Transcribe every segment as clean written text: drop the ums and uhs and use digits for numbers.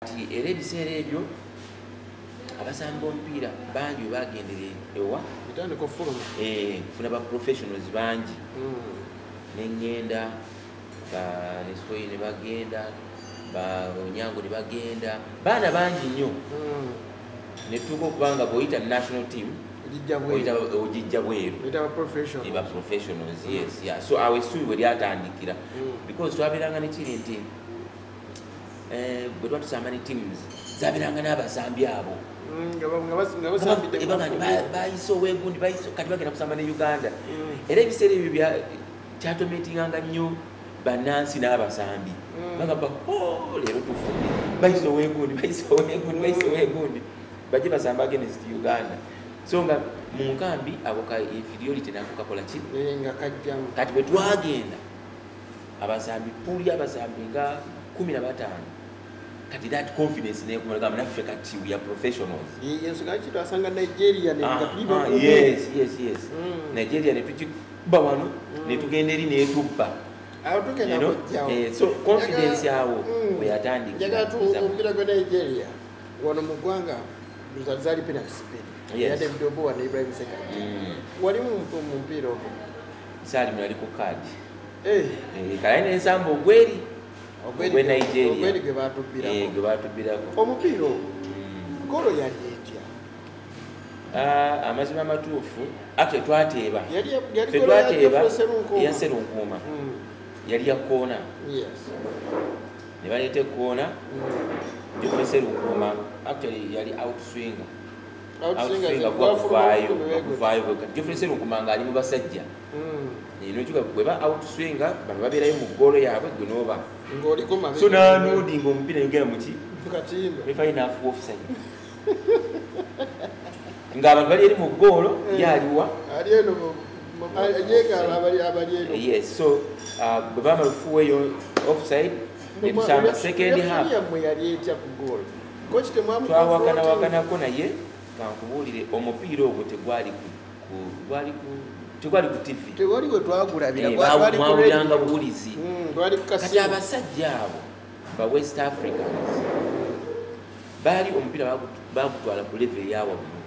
Kati era ebiseera ebyo abasambi b'omupiira bangi we bagendera ewa Etandika ofuluma. Kufuna ba professionals bangi. Neŋŋenda, ba Nesitoyi ne bagenda, ba Onyango ne bagenda, baana bangi nnyo. Ne tutuuka okuba nga bw'oyita national team, Ogijja bweru. Ogijja bweru. Oyita ba professionals. Ba professionals, yes, yeah. So awo essuubi we lyatandikira, because twabeeranga nekiri nti bwe tuba tusamba ne teams zabeeranga n'abasambi abo. Nga basambidde mu Baga nti Africa. Bayise owegundi, bayise, kati bagenda kusamba ne Uganda. Era ebiseera ebyo kyatometinganga nnyo bannansi n'abasambi. Bagamba, "Oh, leero tufudde, bayise owegundi, bayise owegundi, bayise owegundi, bajje basamba against Uganda." So nga mu nkambi ako ka inferiority nako kakola ki? Nga kajjamu. Kati bwe twagenda, abasambi puli, abasambi nga 15, kati that confidence nekumagamba naffe kati we are professionals. Ensonga ki twasanga Nigeria ne nga tuli bakugu. Yes. Nigeria netukikuba wano, netugenda eri netubba. Awo tugenda kujjawo. So confidence awo we yatandikira. Njagala tu omupiira gwa Nigeria wano mu ggwanga zaali penalty bbiri. Ya David Obua ne Ibrahim Sekajja. Walimu mu mupiira ogwo? Saali nali ku kaadi. Kalaye nensamba ogweri ogwe Nigeria. Ogweri gwe batubbirako. Gwe batubbirako. Omupiira ogwo, golo yali etya? Ah, amazima amatuufu, actually twateeba. Yali Ffe golo ya twateeba Geoffrey Sserunkuuma. Ya Serunkuuma. Yali ya koona. Ne baleeta ekkoona. Geoffrey Serunkuuma actually yali outswinger. Outswinger. Outswinger gwafuluma gwakuvaayo. ofuluma weegwe. Gwakuvaayo. Kati Geoffrey Serunkuuma ng'ali mu basajja. Nokyuka bwe ba outswinger, bano babeerayo mu ggoolo yaabwe, gwe n'oba Ng'oliko mabega. So n'anoodinga omupiira yogera muki Mu katimba. Referee n'afuwa offside ng'abantu bali eri mu ggoolo, ye aliwa? Ali eno yegaala abali eno. Yes, so bwe bamala okufuwa eyo offside, netusamba second half. Yammwe yali etya ku goal? Coach temwamu Twawakanawakanako, naye kankubuulire, omupiira ogwo tegwali tegwali ku TV. Tewali we twagulabira. Gwali ku Mwawuliranga radio. buwulizi. Gwali ku Kati kasimu. abasajja abo ba West Africans baali omupiira bagutwala ku level eyawaggulu.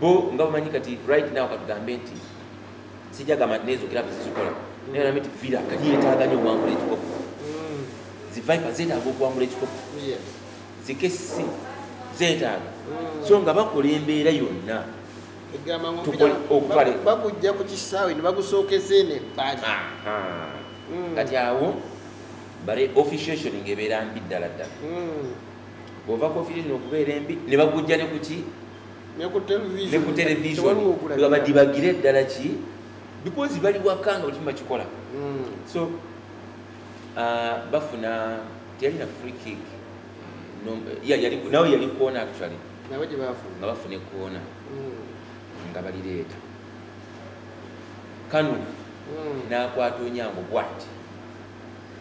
Bo nga bamanyi kati right now, katugambe nti sijja gamba nti nezo kirabu zizikola, naye gambe nti Villa kati yeetaaga nnyo okuwangula ekikopo, zi Viper zeetaaga okuwangula ekikopo, zi KCC zeetaaga. So nga bakola embeera yonna Egamba nga Okutwala- bagujja ku kisaawe ne bagusookeza eno ebbali. Kati awo bare officiation ng'ebeera mbi ddala ddala. Bw'ova ku officiation okubeera embi, ne bagujja ne kuki? Ne ku television. Ne ku television. Tewaliwo okulabira. Nga badibagire ddala ki, because bali waka nga buli kimu bakikola. So bafuna, teyalina free kick. No, yeah, yali, nawe yali corner actually. Nabo gye bafuna. Nga bafuna ekoona, nga balireeta Kanu n'akwata Onyango bwati.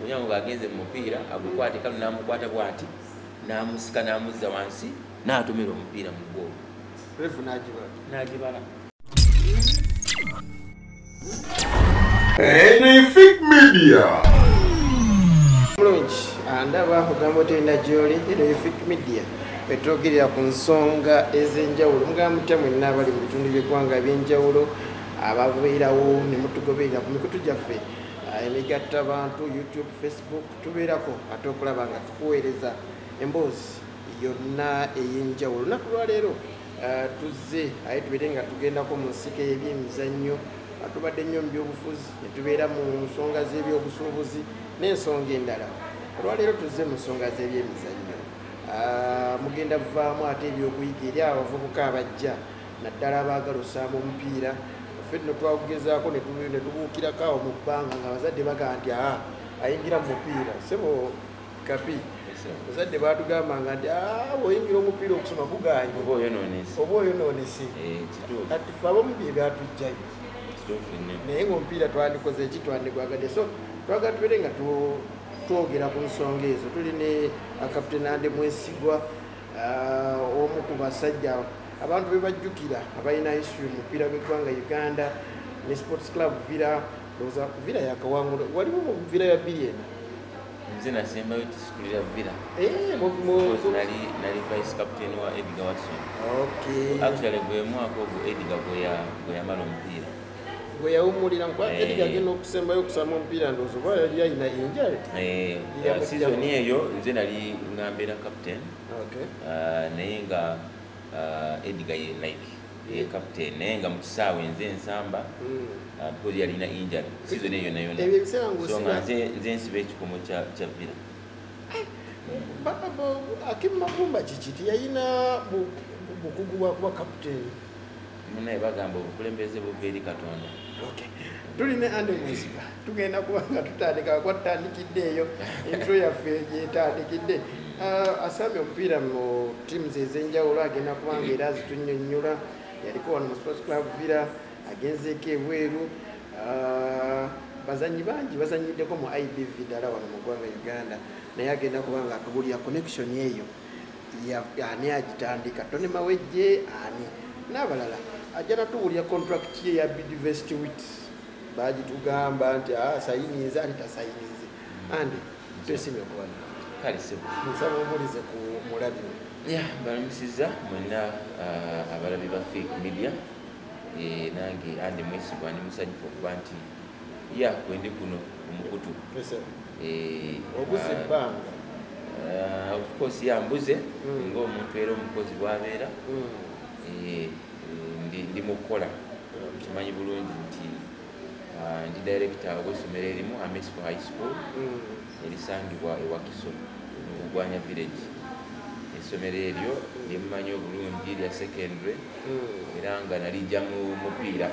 Onyango ng'agenze mu mupiira agukwate, Kanu n'amukwata bwati, n'amusika, n'amuzza wansi, n'atomera omupiira mu goolo. Refu n'agibala. N'agibala. Anything Media. Mulungi andaba ogamba otenda gyoli, eno Efik Media etwogerera ku nsonga ez'enjawulo. Mugamba mutya mwenna abali mu bitundu by'eggwanga ebyenjawulo, ababeerawo ne mutugoberera ku mikutu gyaffe emigatta bantu, YouTube, Facebook, tubeerako ate okulaba nga tukuweereza emboozi yonna ey'enjawulo. Olunaku lwaleero tuzze aye tubeere nga tugendako mu nsiko ey'ebyemizannyo. Tubadde nnyo mu byobufuzi, ne tubeera mu nsonga z'ebyobusuubuzi n'ensonga endala. Olwaleero tuzze mu nsonga z'ebyemizannyo. Mugenda vaamu ate ebyokuyiga eri abavubuka abajja, naddala abaagala osamba omupiira. Ffe nno twagugezaako ne tubuukirako awo mu bbanga nga abazadde bagamba nti aa ayingira mu mupiira sebo kapi. Abazadde baatugambanga nti aa bw'oyingira omupiira okusoma kugaanye. Oba oyonoonese. Oba oyonoonese. Kituufu. Kati ffe abamu bye byatujjayo. Kituufu nnyo. Naye ng'omupiira twandikoze eki, twandigwagadde. So twagala tubeere nga twogera ku nsonga ezo. Tuli ne Captain Andy Mwesigwa, omu ku basajja abantu be bajjukira abalina history mu mupiira gw'eggwanga Uganda ne Sports Club Villa. Ndowooza Villa yakawangula, waliwo mu Villa ya 2004. Nze nasembayo kisitulira Villa. Nali vice captain wa Edgar Watson. Actually gwe mwaka ogwo Edgar gwe yamala omupiira. Gwe yawummulira nkuba Edgar agenda okusembayo okusamba omupiira, ndowooza oba yali alina injury. Season eyo nze nali ngambeera captain. Naye nga Edgar ye like ye captain, naye nga mu kisaawe nze nsamba because yalina injury season eyo yonna. Ebyo ebiseera So nga nze nsiba ekikomo kya Villa. Akim Magumba kiki, teyalina bukugu bwa kuba captain? Munaye bagamba obukulembeze buva eri Katonda. Tulina Andy Mwesigwa, tugenda kuba nga tutandika kwatandikidde eyo intro yaffe gyetandikidde. Asambye omupiira mu teams ez'enjawulo, agenda kuba nga era azitunnyonnyola. Yaliko wano mu Sports Club Villa, agenzeeko ebweru. Bazanyi bangi bazanyiddeko mu IBV ddala wano mu ggwanga Uganda, naye agenda kuba nga atubulira connection eyo ani agitandika, Tony Mawejje ani n'abalala. Ajja natuwulira contract ye ya Bidvest Wits, bagitugamba nti asayinize ani tasayinize. Andy, twesimye okuba nawe. Kale ssebo. Nsaba omulize ku mulabi. Ya, balamusiza mwenna abalabi ba Fik Media. Nange Andy Mwesigwa ndi musanyufu okuba nti ya kwendi kuno omukutu. Obuze ebbanga. Of course ya mbuze ng'omuntu era omukozi bw'abeera. Ndi mukukola, nkimanyi bulungi nti ndi director w'essomero erimu Amesco High School erisangibwa e Wakiso mu Bugwanya Village. Essomero eryo lyemmanyi obulungi lya secondary, era nga nalijja mu mupiira,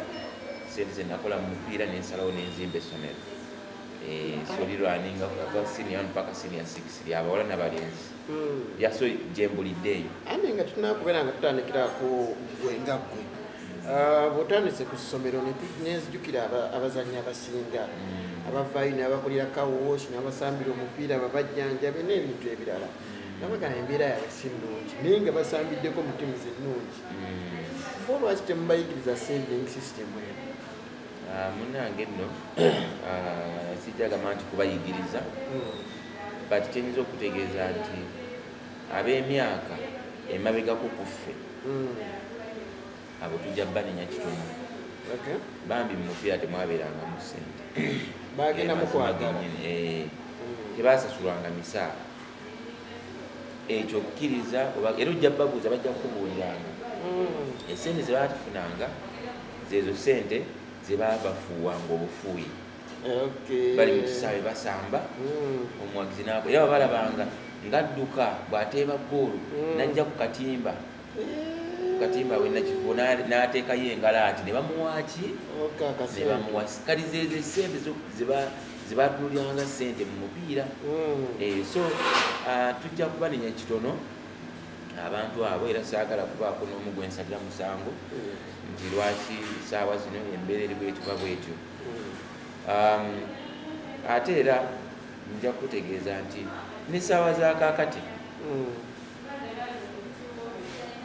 sente ze nakola mu mupiira nensalawo nenzimba essomero. So lirwaninga kuva senior 1 paka senior 6 lyabawala n'abalenzi. Ya so gyembulidde eyo. Ande nga tunakubeera nga tutandikira ku gwe nga ggwe, bw'otandise ku ssomero nenzijukira abazannyi abasinga abavaayo n'abakulira kawosh n'abasambira omupiira, babajjanjabe n'ebintu ebirala, nabagamba embeera yaabwe si nnungi, naye nga basambiddeko mu ttiimu ennungi. Bo lwaki temubayigiriza saving system eno? Munnange nno sijagamba nti kubayigiriza, but kyenyinza okutegeeza nti ab'emyaka emabegako ku ffe abo tujja banenya kitono. Bambi mu mupiira temwabeerangamu ssente. Bagenda mukwagala. Tebasasulwanga misaala. Ekyo okkiriza era ojja babuuza, bajja kukubuuliranga. Essente ze baatufunanga zeezo ssente ze baabafuuwanga obufuuyi. Bali mu kisaawe basamba, omuwagizi naako era babalabanga ng'adduka bw'ateeba ggoolo n'ajja ku katimba, katimba we nakifo n'ateekayo engalo ati ne bamuwa ki, ne bamuwa. Kati zeezo essente ze baatunuuliranga ssente mu mupiira. So tujja kubanenya kitono abantu abo, era saagala kubaako n'omu gwe nsalira musango nti lwaki saawa zino embeera eri bwetyo bwetyo. Ate era nja kutegeeza nti n'essaawa za kaakati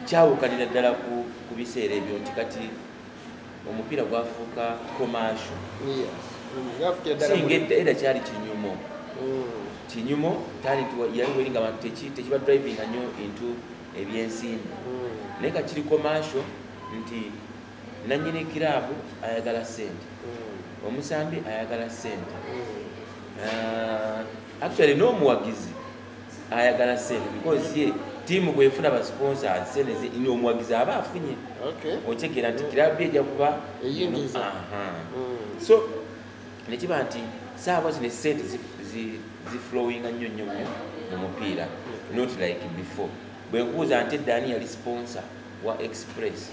kyawukanira ddala ku biseera ebyo, nti kati omupiira gwafuuka commercial. Singa edda kyali kinyumo kinyumo, talent yali weri nga abantu tekiba driving nnyo into ebyensimbi, naye ka kiri commercial nti nannyini kiraabu ayagala ssente, omusambi ayagala ssente, actually n'omuwagizi ayagala ssente, because ye ttiimu bwefuna ba sponsors ssente omuwagizi aba afunye. Otegeera nti kiraabu ejja kuba eyingiza. So nekiba nti saawa zino essente ziflowinga nnyo nnyo nnyo mu mupiira, not like before. Bwe nkubuuza nti edda ani yali sponsor wa Express?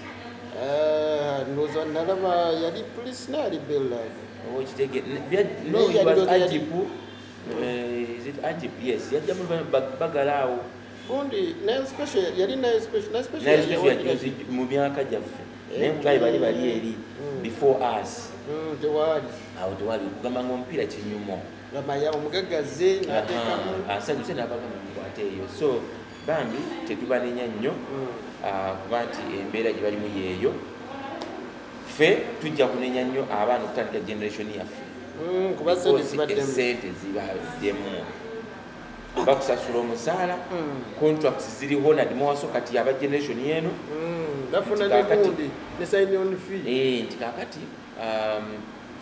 Ndowooza nalaba yali Police naali Belline. No, it was Agip. Is it Agip? Yes, yajja mu bagala awo. Gundi Nile Special yali Nile Special, Nile Special Nile Special yajuzi mu myaka gyaffe, naye mugayi bali eri before us. Tewali awo, tewali kugamba nga omupiira kinyumo. Lamaya omugaggaze n'ateekamu. Asanyuse n'abagamba mukwate eyo. So bambi tetubanenya nnyo kuba nti embeera gye balimu yeeyo. Ffe tujja kunenya nnyo abaana okutandika generation yaffe kuba sente zibaddemu. Esente zibaddemu. Bakusasula omusaala, contracts ziri honored mwaso. Kati aba generation yeno bafuna n'egundi ne sign on fee. Nti kakati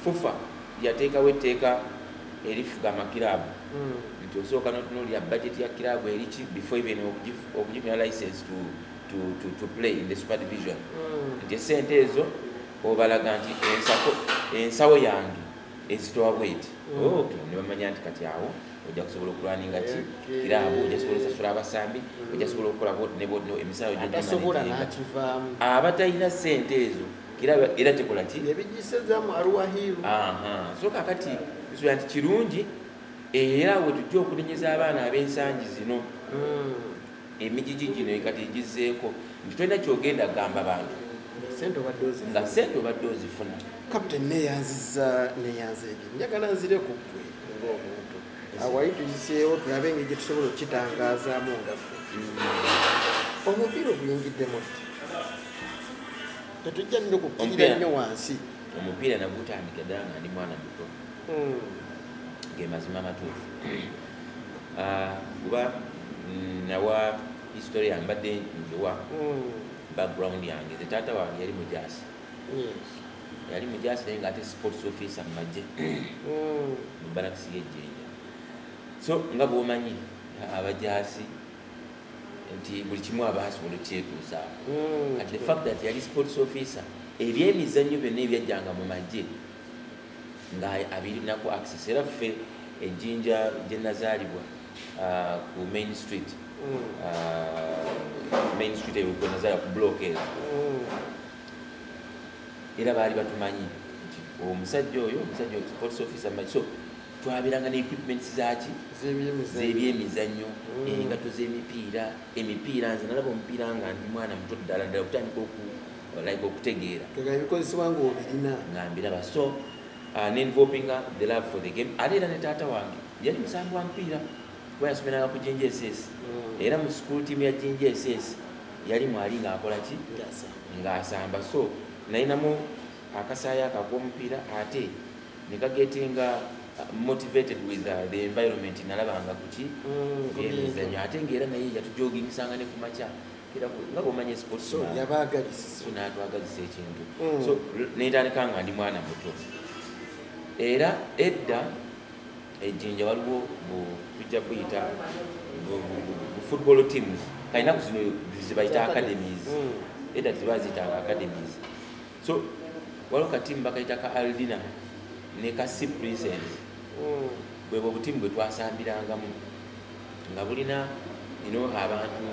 FUFA yateekawo etteeka erifuga amakiraabu nti osooka n'otunuulira budget ya kiraabu eriki before even okugifuna license to play in the super division, nti esente ezo obalaga nti ensawo yange ezitowa bweti. Okay, ne bamanya nti kati awo ojja kusobola okulwaninga ki kiraabu, ojja kusobola osasula abasambi, ojja kusobola okukola bwoti ne bwoti, emisawo atasobola n'akivaamu. Abatalina sente ezo kiraabu era tekola ki ebigisezaamu aruwahiru. So kakati nsuubira nti kirungi era we tujja okunenyeza abaana ab'ensangi zino emigigi gino kati egizzeeko nti tolina kyogenda gamba bantu nga sente obadde ozifuna. Captain, neyanziza neyanzeege, njagala nzire ku ggwe ng'omuntu awali tuyiseewo tulabe engeri gye tusobola okukitangazaamu nga ffe. Omupiira oguyingiddemu ddi? Tetujja nnyo kukkirira nnyo wansi. Omupiira nagutandika ddala nga ndi mwana muto, ge mazima amatuufu, kuba nawa history yambadde njiwa background yange. Nze taata wange yali mujaasi, yali mujaasi naye ng'ate sports officer mu magye mu barakisi y'ejjinja. So nga bw'omanyi abajaasi nti buli kimu abasobola okyetuusaako. Kati the fact that yali sports officer, ebyemizannyo byonna ebyajjanga mu magye nga abirinako access. Era ffe ejjinja gye nazaalibwa ku Main Street, Main Street eyo gwe nazaalibwa ku block ezo, era baali batumanyi nti omusajja oyo omusajja sports officer. So twabeeranga ne equipments zaaki z'ebyemizannyo, engatto z'emipiira, emipiira. Nze nalaba omupiira nga ndi mwana muto ddala ddala okutandika like okutegeera ebikozesebwa ng'obirina nga mbiraba. So nendevelopinga the love for the game. Ate era ne taata wange yali musambi wa mupiira kuba yasomeranga ku Jinja SS, era mu school team ya Jinja SS yali mwali ng'akola ki, ng'asamba. So nalinamu akasaayi ako ak'omupiira ate ne kagetinga motivated with the environment nalabanga kuki emizannyo. Ate ng'era naye yatujogingisanga ne ku makya nga bw'omanya sports, so yabaagalisa, so n'atwagazisa ekintu. So netandika nga ndi mwana muto. Era edda ejjinja waliwo tujja buyita football teams, kalinaku zino zebayita academies, edda tebaziyitanga academies. So waliwo katiimu bakayita ka Aldina ne ka C Princess, bwebwe obutiimu bwe twasambirangamu nga bulina ino abantu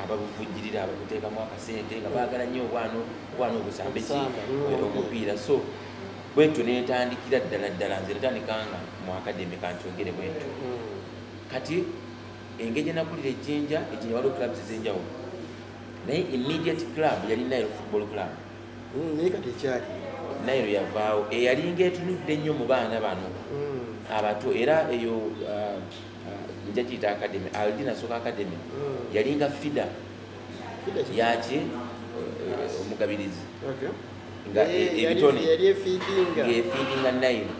ababuvujjirira ababuteekamu akasente nga baagala nnyo obwana obusambe ki omupiira. So bwentyo nentandikira ddala ddala nze natandikanga mu academy, kankyogere bwentyo. Kati engeri gye nakulira ejjinja, ejjinja waliwo clubs ez'enjawulo, naye immediate club yali Nile Football Club. Naye kati ekyali Nile yavaawo, eyalinga etunudde ennyo mu baana bano abato. Era eyo nja kiyita academy, Aldina Soccer Academy, yalinga feeder yaki omugabirizi nga ebitone yali efeedinga ng'efeedinga Nile.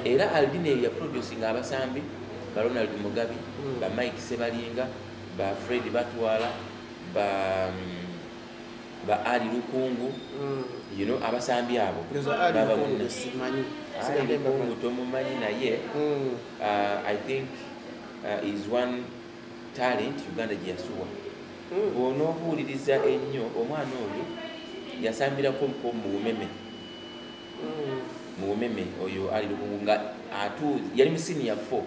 Era Aldina eyo yaproducinga abasambi ba Ronald Mugabi, ba Mike Sebalinga, ba Fred Batwala, ba Ali Lukungu, you know abasambi abo baba munna. Ali Lukungu tomumanyi, naye I think is one talent Uganda gye yasuwa. Bw'onoobuuliriza ennyo omwana oyo yasambirako mu Bumeme, mu Bumeme oyo Ali Lukungu nga yali mu senior 4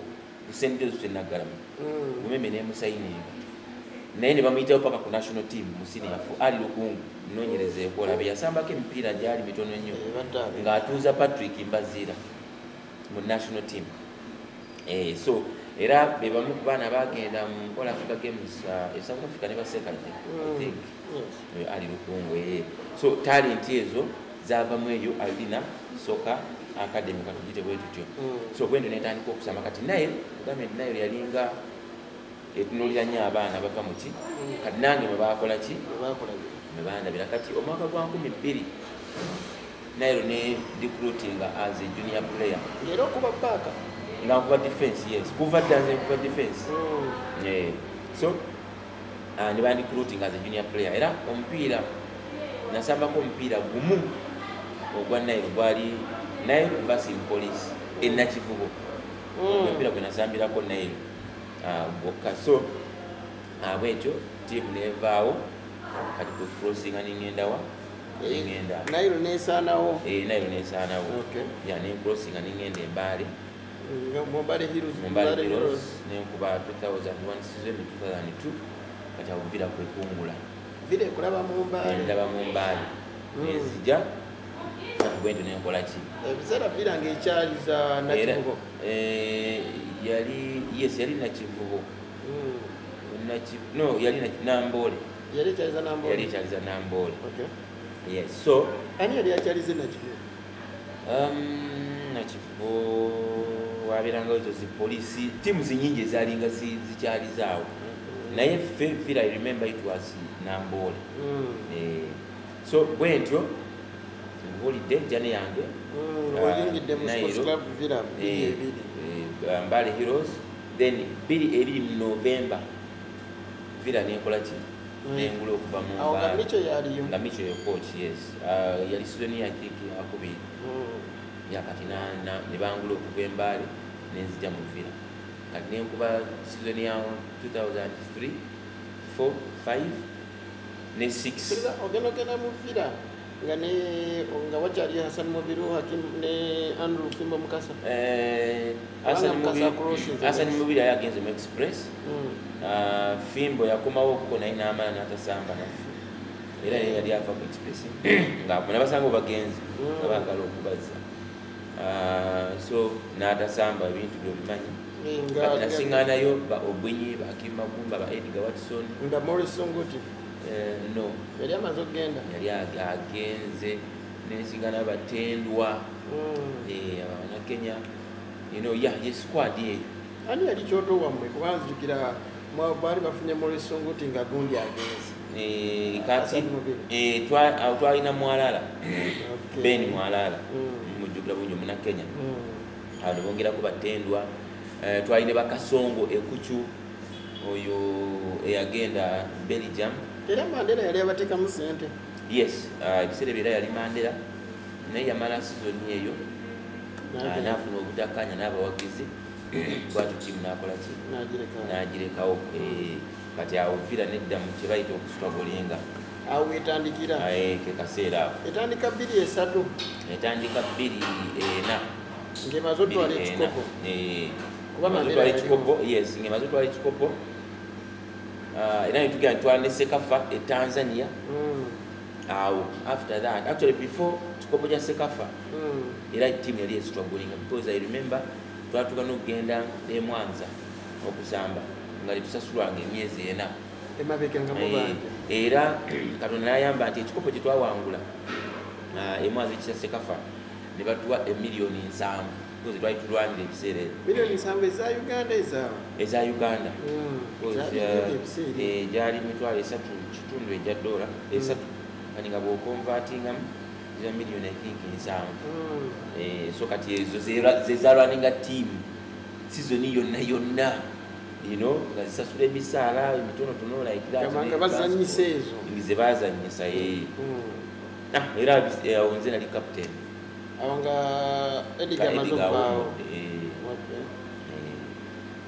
ku St Joseph Naggalama, Bumeme n'emusayininga naye ne bamuyitawo paka ku national team mu senior 4. Ali Lukungu nnoonyerezeeko olabe, yasambako emipiira gyali mitono nnyo ng'atuuza Patrick Mbaziira mu national team. So era be bamu ku baana bagenda mu All Africa Games e South Africa ne basekadde, I think oyo Ali Lukungu. So talent ezo zaavamu eyo Aldina Soccer Academy, katugite bwe tutyo. So bwendo netandika okusamba. Kati naye kugambye nti naye yalinga etunuulira nnyo abaana bava mu ki, kati nange mwe baakola ki, mwe bandabira. Kati omwaka gwa 2000 Nile ne recruiting as a junior player. Era okuba baaka Nga nkuba defense, yes, kuva dda nze nkuba defense. So ne bandicruiting as a junior player. Era omupiira nasambako omupiira gumu ogwa Nile, gwali Nile versus Police e Nakivubo. Omupiira gwe nasambirako Nile gwokka. So bwetyo tiimu nevaawo, kati kwe crossinga ningendawa, ningenda Nile nesaanawo. Nile nesaanawo. Okay. Ya, nencrossinga ningenda embaale. Nga Mbale Heroes. Mbale Heroes nenkuba 2001 season, 2002. Kati awo Villa kwekungula. Villa ekulaba mu Mbale. Ndaba mu Mbale. Nenzija bwentyo nenkola ki? Ebiseera Villa ng'ekyaliza Nakivubo. Yali, yes, yali Nakivubo. No, yali Namboole. Yali ekyaliza Namboole. Yali ekyaliza Namboole. Okay. Yes, so ani yali akyaliza Nakivubo? Nakivubo wabeerangawo ezo zi poliisi, ttiimu zinyingi ezaalinga zikyalizaawo. Naye ffe Villa, I remember it was Namboole. So bwentyo nkubuulidde journey yange. Oyingidde mu Sports Club Villa 22. Mbale Heroes, then 22 mu November Villa nenkola ki? Nengula okuva mu Awo nga Mbale. Micho yaliyo. Nga Micho ye coach, yes. Yali season I think yakubiri. Ya, kati ne bangula okuva e Mbale nenzija mu Villa. Kati nenkuba season ya 2003, 4, 5 ne 6. Ogenda ogenda mu Villa nga ne nga wakyali Hassan Mubiru, Hakim ne Andrew Fimbo Mukasa. Hassan Mukasa Mubiru, crosses. Hassan Mubiru yali agenze mu Express. Fimbo yakomawo ko naye n'amala n'atasamba naffe. Era ye yali ava ku Express. Nga bonna basanga bagenzi nga baagala okubazza. So n'atasamba, ebintu by'obimanyi. Kati nasiŋŋaanayo ba Obwenyi, ba Hakim Magumba, ba Edgar Watson. Nga Morris Songuti. No. Yali amaze okugenda. Yali agenze. Nensiŋŋaana Batendwa. Abannakenya. Yeah, ye squad eyo. Ani yali kyoto wammwe? Kuba nzijukira baali bafunye Morris Songuti nga gundi agenze. Kati Hassan Mubiru. Awo twalina Mwalala. Ben Mwalala. Mujjukira bulungi, Omunnakenya. Awo ne bongerako Batendwa. Twalina Bakasongo Ekuchu oyo eyagenda Belgium. Era Mandela yali abateekamu ssente. Yes, ebiseera ebyo era yali Mandela, naye yamala season eyo. N'afuna obutakkaanya n'abawagizi, bw'atyo ttiimu n'akola ki? N'agirekawo. N'agirekawo. Kati awo Villa nedda mu kye bayita okustrugglinga. Awo etandikira. Ke kaseera ako. Etandika 23. Etandika 24. Ng'emaze otwala ekikopo. Kuba Ng'emaze Mandela otwala yaliwo. ekikopo, yes, ng'emaze otwala ekikopo. Era ne tugenda ntwala ne Sekafa e Tanzania. Awo after that, actually before kikopo kya Sekafa, era ttiimu yali estrugglinga because I remember twatuuka n'okugenda e Mwanza okusamba nga tetusasulwanga emyezi 4. Emabega nga mubanja. Era Katonda n'ayamba nti ekikopo kye twawangula e Mwanza ekya Sekafa ne batuwa emiliyoni 7 because twali tulwanira ebiseera ebyo. Miliyoni 7 eza Uganda ezaawe? Eza Uganda. Because, Zaali nnene ebiseera ebyo. Gyali 350,000 egya dola 3, kati nga bw'okonvatingamu ziba miliyoni I think 7. So kati ezo ze zalwaninga ttiimu season yonna yonna, nga zisasula emisaala emitonotono like that. Nga bazannyisa ezo. Ze bazannyisa. Era awo nze nali captain. Awo nga Edgar Nga amaze Edgar okuvaawo. awummudde. Okay.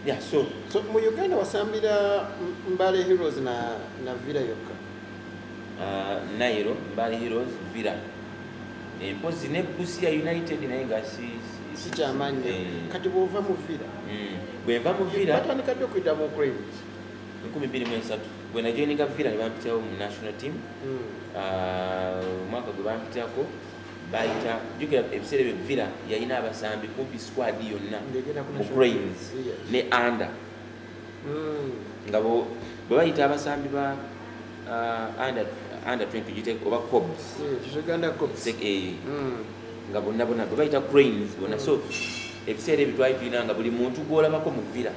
Yeah, so So mu Uganda wasambira Mbale Heroes na Villa yokka? Nile, Mbale Heroes, Villa. Mpozi ne Busia United, naye nga si kyamaanyi. Kati bw'ova mu Villa? Bwe nva mu Villa, Batandika ddi okuyita mu Cranes? 2003 bwe najoininga Villa ne bampitawo mu national team. Omwaka gwe bampitako bayita, jjukira ebiseera ebyo Villa yalina abasambi kumpi squad yonna Ng'egenda ku mu national Cranes team. Yes. ne under. Nga bwe bayita abasambi ba under 20 gite oba Cobs. Yes, Uganda Cobs. Nga bonna bonna bwe bayita Cranes bonna. So ebiseera ebyo twali tulina nga buli muntu gw'olabako mu Villa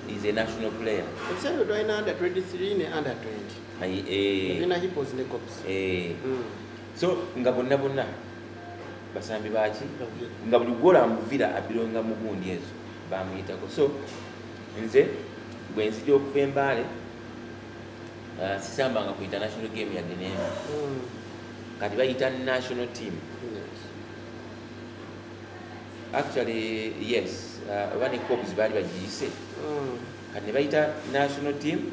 is a national player. Ebiseera ebyo twalina under 23 ne under 20. Ayi, Tulina Hippos ne Cobs. So nga bonna bonna basambi baki Ba Villa. nga buli gw'olaba mu Villa abironga mu gundi ezo Bamuyitako. So nze bwe nzija okuva Embaale, sisambanga ku international game yadde n'emu. Kati bayita national team. Actually, yes, oba ne Cobs baali bagiyise. Kati ne bayita national team,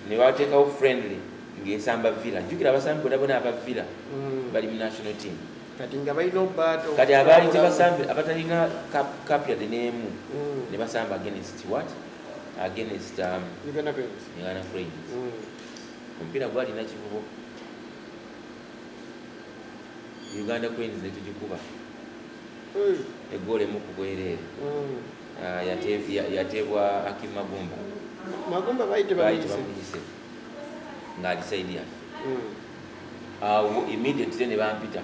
ne bateekawo friendly ng'esamba Villa. Jjukira abasambi bonna bonna aba Villa bali mu national team. Kati nga balina obaato. Kati abaali tebasambi, abatalina cap yadde n'emu, ne basamba against what? Against Uganda Cranes. Uganda Cranes. Omupiira gwalina Kivubo. Uganda Cranes ne tugikuba eggoolo emu ku bwereere. Yateebwa Hakim Magumba. Magumba bayite Baali bamuyise. tebamuyise ng'ali side yaffe. Awo immediately ne bampita,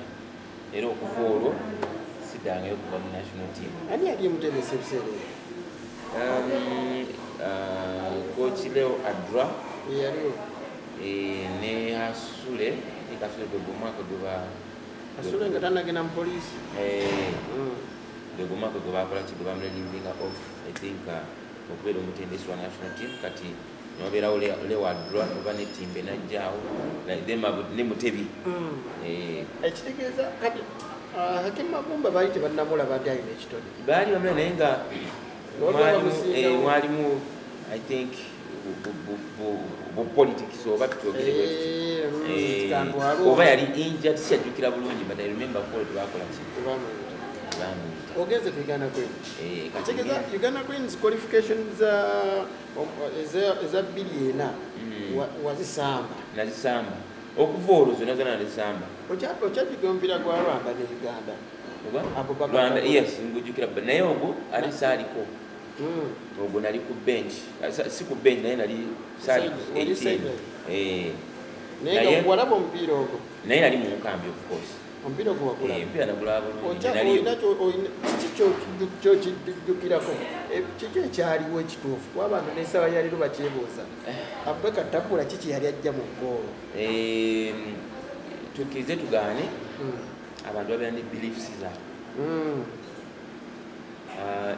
era okuva olwo siddangayo kuva mu national team. Ani yali emutendesi ebiseera ebyo? Coach Leo Adra. Yaliwo. Ne Hasule. I think Hasule gwe omwaka gwe ba Asule nga tannagenda mu poliisi. Gwe omwaka gwe bakola ki, gwe bamurelievinga off, I think, okubeera omutendesi wa national team. Kati newabeerawo Leo Adra oba ne Timbe najjaawo, then ne Mutebi. Ekitegeeza kati Hakim Magumba baali tebannamulaba nti alina ekitone. Baali bamula, naye nga Waliwo abamusingawo. Mwalimu, I think, bu politics, oba tutwogere bwe tuti. Kantwale Oba yali injured, sikyajjukira bulungi, but I remember Paul tebakola ki, tebamuyita. Tebamuyita. Ogenze ku Uganda Cranes. Kati Kitegeeza Uganda Cranes qualification za eza 2004 wazisamba. Nazisamba. Okuva olwo zonna zonna nazisamba. Okyajjukira omupiira gwa Rwanda ne Uganda? Oba? Abubakar Rwanda, Tabula. Yes, ngujjukira, but naye ogwo ate saaliko. Ogwo nali ku bench. Si ku bench, naye nali saali ku Wali 18. sideline. Naye Naye nga walaba omupiira ogwo? Naye nali mu nkambi, of course. Omupiira ogwo wagulaba? Omupiira nagulaba bulungi. Naliyo. Kiki kyokijjukirako? Kiki ekyaliwo ekituufu? Kuba abantu n'essaawa yaleero bakyebuuza, Abubakar Tabula kiki yali ajja mu ggoolo? Tukkirize tugaane, abantu babeera ne beliefs zaabwe.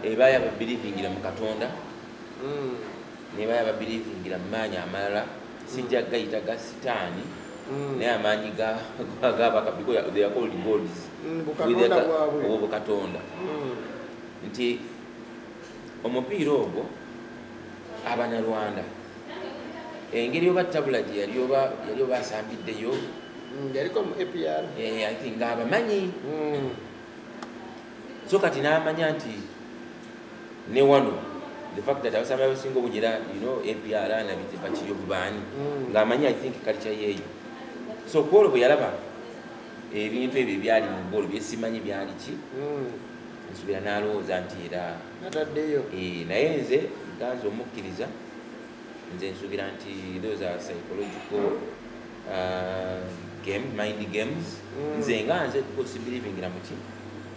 Ebaaya babelievingira mu Katonda, nebaaya babelievingira mu maanyi amalala, sijja gayita ga sitaani, naye amaanyi gabaka, because they are called gods. Bukatonda bwabwe. Obwo bukatonda. Nti omupiira ogwo Abanyarwanda, engeri oba Tabula gye yali, oba yali oba asambiddeyo. Yaliko mu APR. I think ng'abamanyi. So kati n'amanya nti ne wano the fact that abasambi abasinga obungi era APR na Bakiyovu baani, ng'amanyi, I think, culture yeeyo. So kwolwo bwe yalaba ebintu ebyo ebyali mu ggoolo byesimanyi byali ki, nsuubira n'alowooza nti era Nataddeyo. Naye nze nganze omukkiriza, nze nsuubira nti those are psychological game, mind games. Nze nga nze sibelievingira mu ki.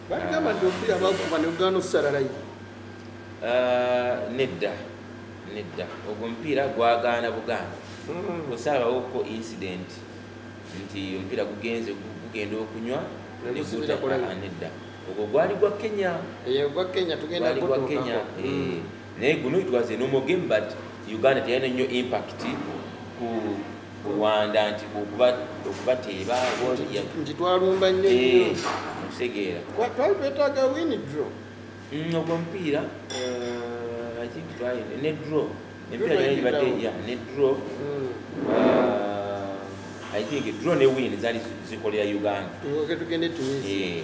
Bagamba nti omupiira bagukuba ne gugaana okusala layini. Nedda, nedda, ogwo omupiira gwagaana bugaana. Osaabawoko incident nti omupiira gugenze gugenda okunywa Ne gusubira ku layini. Ah, nedda, ogwo gwali gwa Kenya. Gwa Kenya tugenda Gwali gwa kutuukako. Kenya. Naye guno it was a normal game, but Uganda teyalina nnyo impact ku Rwanda nti okubateeba. Nti twalumba nnyo nnyo. Okitegeera? Twali twetaaga win, draw. Ogwo omupiira, I think twali ne draw. Emipiira gyali gibadde Twayingirawo. Yeah, ne draw. I think draw ne win zaali zikolera Uganda. Tulyoke tugende Tunisia.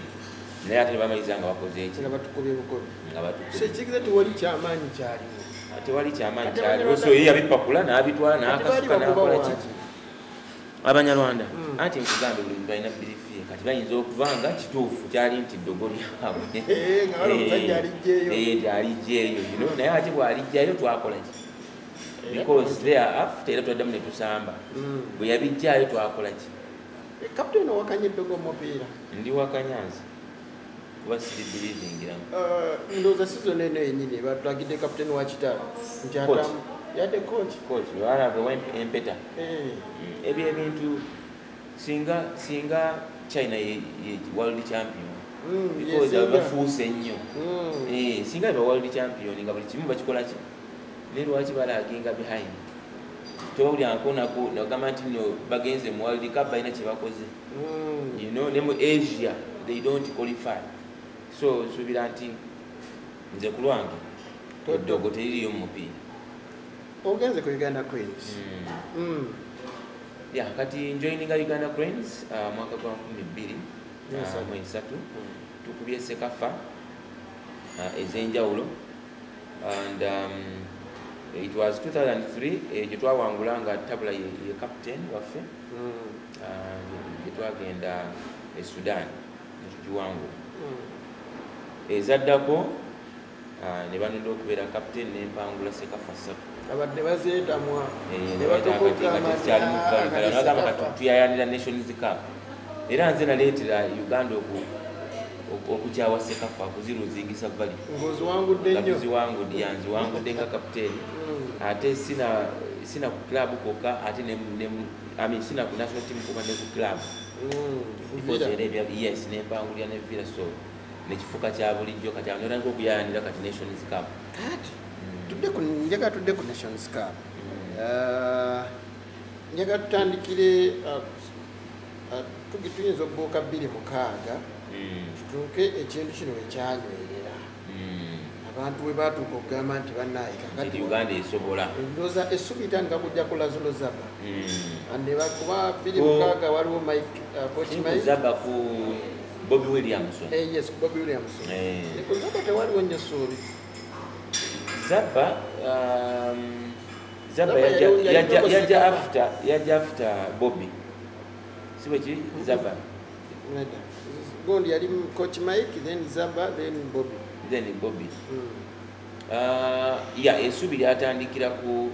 Naye ate ne bamaliriza nga bakoze eki? Nga batukubye bukobi. Nga batukubye. So ekigiza tewali kyamaanyi kyaliwo. Tewali kyamaanyi Kati kyaliwo. Abanyarwanda So ye yabipapula n'abitwala Kati baali n'akasuka bakuba n'akola ki. waaki? Abanyarwanda, anti nkugambe, buli muntu alina belief ye. Kati bayinza okuva nga kituufu kyali nti ddogo lyabwe. Nga wali omusajja alijjeeyo. Nti alijjeeyo, naye ate bw'alijjayo twakola ki? Because there after era twaddamu ne tusamba. Bwe yabijjaayo twakola ki? Kapiteeni, owakanya eddogo mu mupiira? Ndi wakanyanzi kuba siribelievingiramu. Ndowooza season eno yennyini batulagidde kapiteeni wa Kitara nti Coach. Yadde coach. Coach balagawa empeta. Ebyo ebintu singa China ye world champion. Because bafuuse nnyo. Singa ba world champion nga buli kimu bakikola ki, naye lwaki balaginga behind? Tobawulira nkonako nagamba nti no bagenze mu World Cup balina kye bakoze. You know, ne mu Asia they don't qualify. So nsuubira nti nze ku lwange eddogo teririyo mu mupiira. Ogenze ku Uganda Cranes. Yeah, kati njoininga Uganda Cranes mwaka gwa 2023. Tukubye CECAFA ez'enjawulo and it was 2003 gye twawangula nga Tabula ye captain waffe. Gye twagenda e Sudan netugiwangula. Ezaddako ne banonda okubeera captain nempangula CECAFA 3. Abadde bazeetamwa ne batukugamagamba tuyayanira Nations Cup. Era nze naleetera Uganda okukyawa CECAFA kuziruzingisa vali. Ng'oziwangudde nnyo. Nziwangudde, nziwangudde nga captain. Ate sina ku club kokka, ate ne I mean sina ku national team kokka ne ku club. Yes, nempangulira ne Villa, so nekifuuka kya bulijjo kati awo notandika okuyayanira kati Nations Cup. Kati njagala tudde ku Nations Cup. Njagala tutandikire tuyinza okubuuka 2006 tutuuke ekintu kino ekyanywerera. Abantu bwe batuuka okugamba nti bannaaye kakati Uganda esobola. Ndowooza essuubi etandika kujja ku Lazaro Zaba. Ne bakuba 2006 waliwo Mike, Coach Mike. Zaba ku Bobby Williamson. Yes, Bobby Williamson. Ku Zaba tewaliwo nnyo ssuubi. Zaba yajja after Bobby. Si bwe kiri? Zaba. Gondi yali Coach Mike, then Zaba, then Bobby. Then Bobby. Yeah, essuubi lyatandikira ku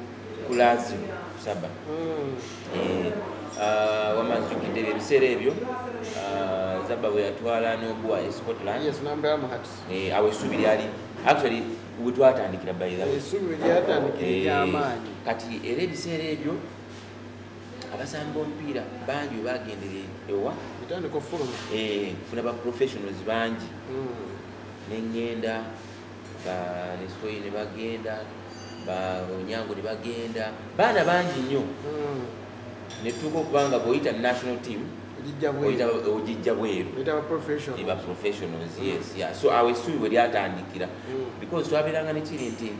Lazio Saba. Wamazukidde ebiseera ebyo Zaba bwe yatwala n'oguwa e Scotland. Yes, n'ambulamu hats. Awo essuubi lyali actually we twatandikira by the way. Essuubi lyatandikira ery'amaanyi. Kati era ebiseera ebyo abasambi b'omupiira bangi we bagendera ewa bitandika okufuluma. Kufuna ba professionals bangi. Nengenda ba Nestoyi ne bagenda, ba Onyango ne bagenda, baana bangi nnyo. Ne tutuuka okuba nga bw'oyita national team ogijja bweru. Ba professionals, yes, yeah. So awo essuubi bwe lyatandikira because twabeeranga ne kiri nti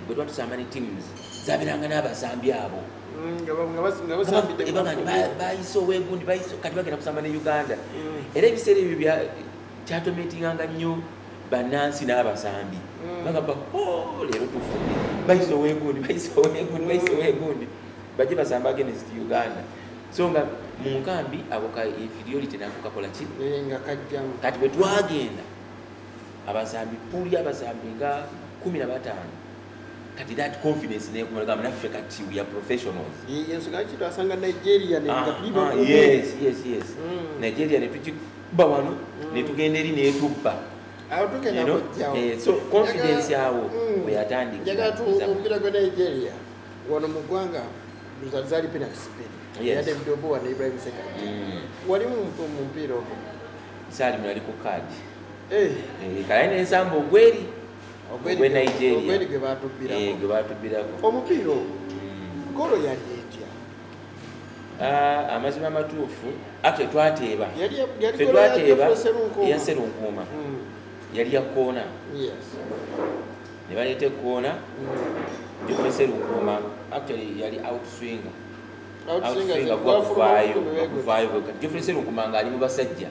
bwe tuba tusamba ne teams zabeeranga n'abasambi abo. Bayise owegundi, bayise kati bagenda kusamba ne Uganda. Era ebiseera ebyo kyatometinganga nnyo bannansi n'abasambi. Bagamba, oh, leero tufudde. Bayise owegundi, bayise owegundi, bayise owegundi. Bajje basamba against Uganda. So nga mu nkambi ako ka inferiority nako kakola ki? Nga kajjamu. Kati bwe twagenda abasambi puli abasambi nga 15. Kati that confidence nekumalaga naffe kati we are professionals. Ensonga ki twasanga Nigeria ne nga tuli bakulu. Yes, yes, yes. Nigeria ne tukikuba wano ne tugenda eri ne tubba. Awo tugenda kujjawo. So confidence awo we yatandikira. Njagala omupiira gwa Nigeria wano mu ggwanga zaali penalty bbiri. Yes. Ya David Oboa ne Ibrahim Sekajja. Wali mu mupiira ogwo? Saali nali ku kaadi. Kale n'ensamba ogweri. Ogwe Nigeria. Ogweri gwe baatubbirako. Gwe baatubbirako. Omupiira ogwo ggoolo yali etya? Amazima amatuufu actually twateeba. Yali ggoolo ya Geoffrey Sserunkuuma. Ya Sserunkuuma. Yali ya koona. Yes. Ne baleeta ekkoona. Geoffrey Sserunkuuma actually yali outswinger. Outswinger gwakuvaayo. Geoffrey Sserunkuuma ng'ali mu basajja.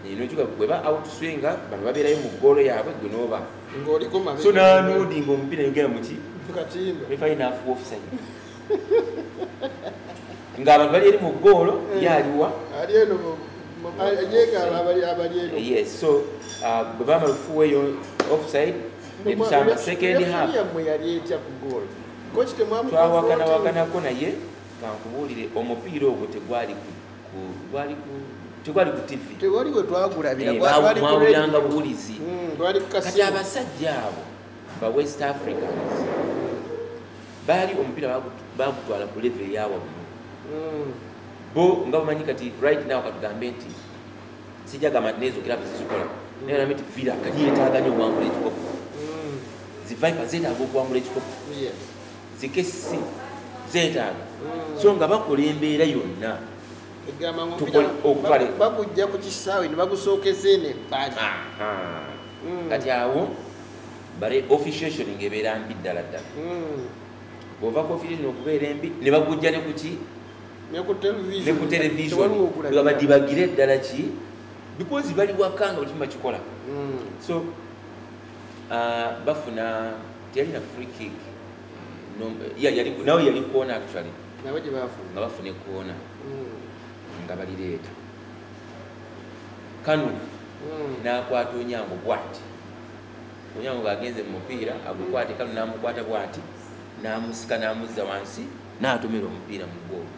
Eno bwe ba outswinger bano babeerayo mu ggoolo yaabwe gwe n'oba. Ng'oliko mabega. So n'anoodinga omupiira yogera mu ki? Mu katimba. Referee n'afuwa offside. Ng'abantu bali eri mu ggoolo ye aliwa. Ali eno yeegaana abali eno. Yes, so bwe bamala okufuwa eyo offside ne tusamba second half. Yammwe yali etya ku ggoolo? Coach temwamu twawakanawakanako naye kankubuulire omupiira ogwo tegwali ku TV. Tewali we twagulabira, mwawuliranga buwulizi. Gwali ku Kati abasajja abo ba West Africans baali omupiira bagutwala ku level eya waggulu. Bo nga bamanyi kati right now katugambe nti Sijja gamba nti nezo clubs zikola. Naye nami Villa kati yeetaaga nnyo okuwangula ekikopo. Zi Vipers zeetaaga okuwangula ekikopo. Zi KCC zeetaaga. So nga bakola embeera yonna. Bakujja ku kisaawe ne bagusookeza eno ebbali. Kati awo bare officiation ng'ebeera mbi ddala ddala. Bw'ova ku officiation okubeera embi ne bagujja ne ku ki? Ne ku television. Ne ku television. Nga badibagire ddala ki? Because bali waka nga buli kimu bakikola. So bafuna teyalina free kick. No, nawe yali corner actually. Nabo gye bafuna. Nga bafuna corner. Nga balireeta. Kanu n'akwata Onyango bw'ati. Onyango ng'agenze mu mupiira agukwate, Kanu n'amukwata bw'ati, n'amusika n'amuzza wansi, n'atomera omupiira mu ggoolo.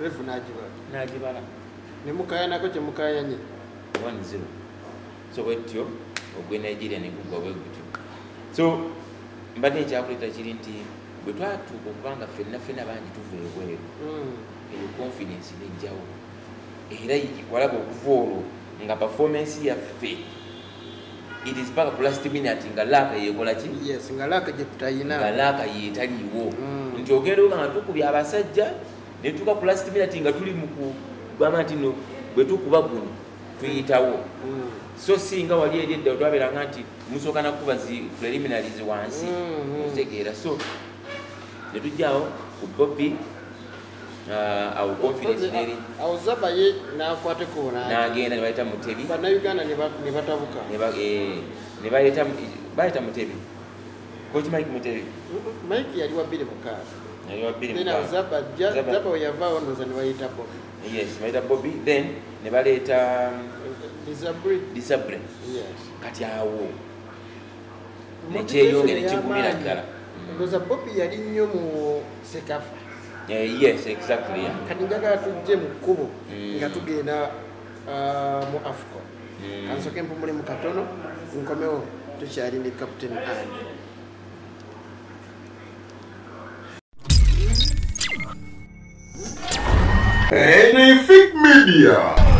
Refu n'agibala. N'agibala. Ne mukayanako kye mukayanye. 1-0. So bwetyo ogw'e Nigeria ne gugwa bwe gutyo. So mbadde ekyakuleeta kiri nti bwe twatuuka okubanga ffenna ffenna bangi tuva ebweru, eyo confidence n'ejjawo. Era walaba okuva olwo nga performance yaffe it is paka ku last minute nga laaka yeekola ki? Yes, nga laaka gye tutayina. Nga laaka yeetaliiwo. Nti ogenda oba nga tukubye abasajja ne tutuuka ku last minute nga tuli mu kugamba nti no bwe tukuba guno tuyitawo. So singa wali eri edda twabeeranga nti musooka na kukuba zi preliminaries wansi. Okitegeera. So ne tujjawo ku Bobby awo confidence neri. Awo Zaba ye n'akwateko n'agenda ne bayita Mutebi. Bannayuganda ne batabuka. Ne bayita Mutebi. Coach Mike Mutebi. Mike yali wa 2006. Yali wa 2006. Then awo Zaba Zaba we yavaawo ndowooza ne bayita Bobby. Yes, bayita Bobby then ne baleeta Desabre. Yes. Kati awo nekyeyongera nekigumira ddala. Ndowooza Bobby yali nnyo mu Sekafa. Yes, exactly. Yeah. Kati njagala tujje mu kkubo nga tugenda mu AFCON. Kansooke mpumulemu katono nkomewo tukyali ne Captain Andy. Anything Media.